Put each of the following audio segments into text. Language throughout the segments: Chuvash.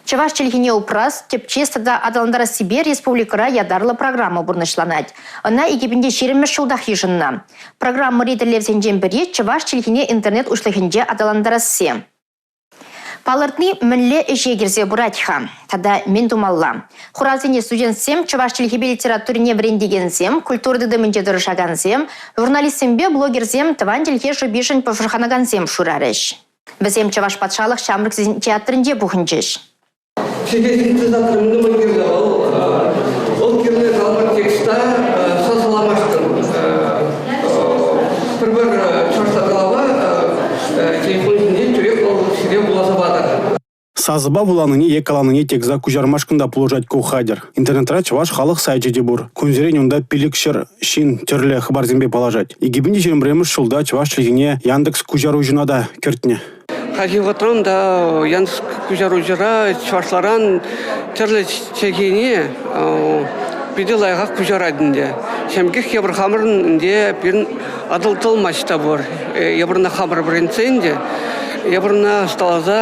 Чӑваш чӗлхине упрас, тӗпчес тата аталантарассипе республикӑра ятарлӑ программа пурнӑҫланать. Ӑна 2020-мӗш ҫултах йышӑннӑ. Программӑри тӗллевсенчен пӗри – чӑваш чӗлхине интернет уҫлӑхӗнче аталантарасси. Палӑртни мӗнле ӗҫе кӗрсе пырать-ха тата мӗн тумалла? Хуравсене студентсем, чӑваш чӗлхипе литературине вӗрентекенсем, культура тытӑмӗнче тӑрӑшакансем, журналистсемпе блогерсем тӑван чӗлхе шӑпишӗн пӑшӑрханакансем шырарӗҫ. Вӗсем Чӑваш патшалӑх ҫамрӑксен театрӗнче пухӑнчӗҫ. Чӗлхе синтезаторӗ мӗн тума кирлӗ вӑл? Вӑл кирлӗ калӑпӑр текста сасӑламашкӑн. Пӗр-пӗр чӑвашла калава телефон ҫинчен тӳрех вӑл сире вуласа патӑр. Сасӑпа вуланине е каланине текста куҫармашкӑн та пулӑшать ку хатӗр. Интернетра чӑваш халӑх сайчӗ те пур. Кунсерен унта 500 ҫын тӗрлӗ хыпарсемпе паллашать. 2021 ҫулта чӑваш чӗлхине Яндекс куҫаруҫӑна та кӗртнӗ. Хальхи вӑхӑтра унта Яндекс куҫаруҫӑра чӑвашларан тӗрлӗ чӗлхене питӗ лайӑхах куҫарать ӗнтӗ. Ҫавӑн пекех эпир хамӑрӑн ӗнтӗ пирӗн Атӑл тӑлмач та пур. Эпир ӑна хамӑр вӗрентсе ӗнтӗ. Эпир ӑна ӑсталаса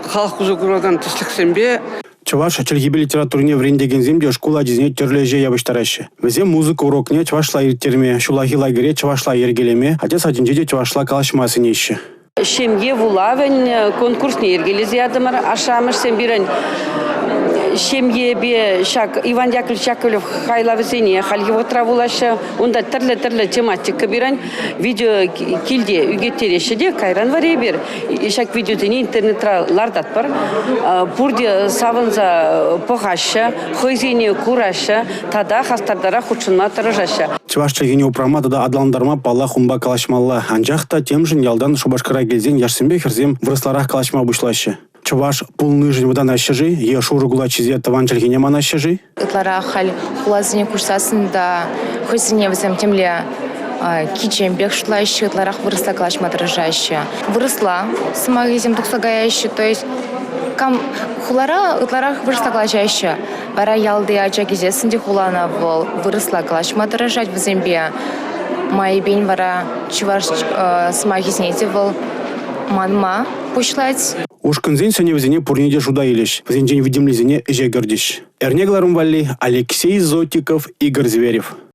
халӑх усӑ куракан тӗслӗхсемпе Чӑваш чӗлхипе литературине вӗрентекенсем те шкул ачисене тӗрлӗ ӗҫе явӑҫтараҫҫӗ. Вӗсем музыка урокне чӑвашла ирттерме, ҫуллахи лагере чӑвашла йӗркелеме, ача садӗнче те чӑвашла калаҫма сӗнеҫҫӗ. Ҫемье вулавӗн конкурсне йӗркелесе ятӑмӑр. Ашшӗ-амӑшсем пирӗн ҫемьепе ҫак Иван Яковлевич Яковлев хайлавӗсене хальхи вӑхӑтра вулаҫҫӗ. Унта тӗрлӗ-тӗрлӗ тематика пирӗн. Видео килте ӳкеттереҫҫӗ те кайран вара эпир ҫак видеосене интернетра лартатпӑр. Пурте савӑнса пӑхаҫҫӗ, хӑйсене кураҫҫӗ тата хастартарах хутшӑнма тӑрӑшаҫҫӗ. Чӑваш чӗлхине упрама тата аталантарма, паллах, унпа калаҫмалла. Анчах та темшӗн ялтан Шупашкара килсен яшсемпе хӗрсем вырӑсларах калаҫма пуҫлаҫҫӗ. Чӑваш пулнишӗн вӑтанаҫҫӗ-ши е шурӑ кулач ҫисе тӑван чӗлхене манаҫҫӗ-ши? Ытларах халь хуласене куҫсассӑн та хӑйсене вӗсем темле кичем пек шутлаҫҫӗ, ытларах вырӑсла калаҫма тӑрӑшаҫҫӗ. Вырӑсла сӑмахӗсем тухса каяҫҫӗ, то есть кам хулара ытларах вырӑсла калаҫаҫҫӗ. Вара ялти ача килсессӗн те хулана вӑл вырӑсла калаҫма тӑрӑшать вӗсемпе. Майӗпен вара чӑваш сӑмахӗсене те вӑл манма пуҫлать. Ушкӑнсен сӗнӗвӗсене пурне те шута илӗҫ, вӗсенчен витӗмлисене ӗҫе кӗртӗҫ. Эрне кӑларӑм валли Алексей Зотиков, Игорь Зверев.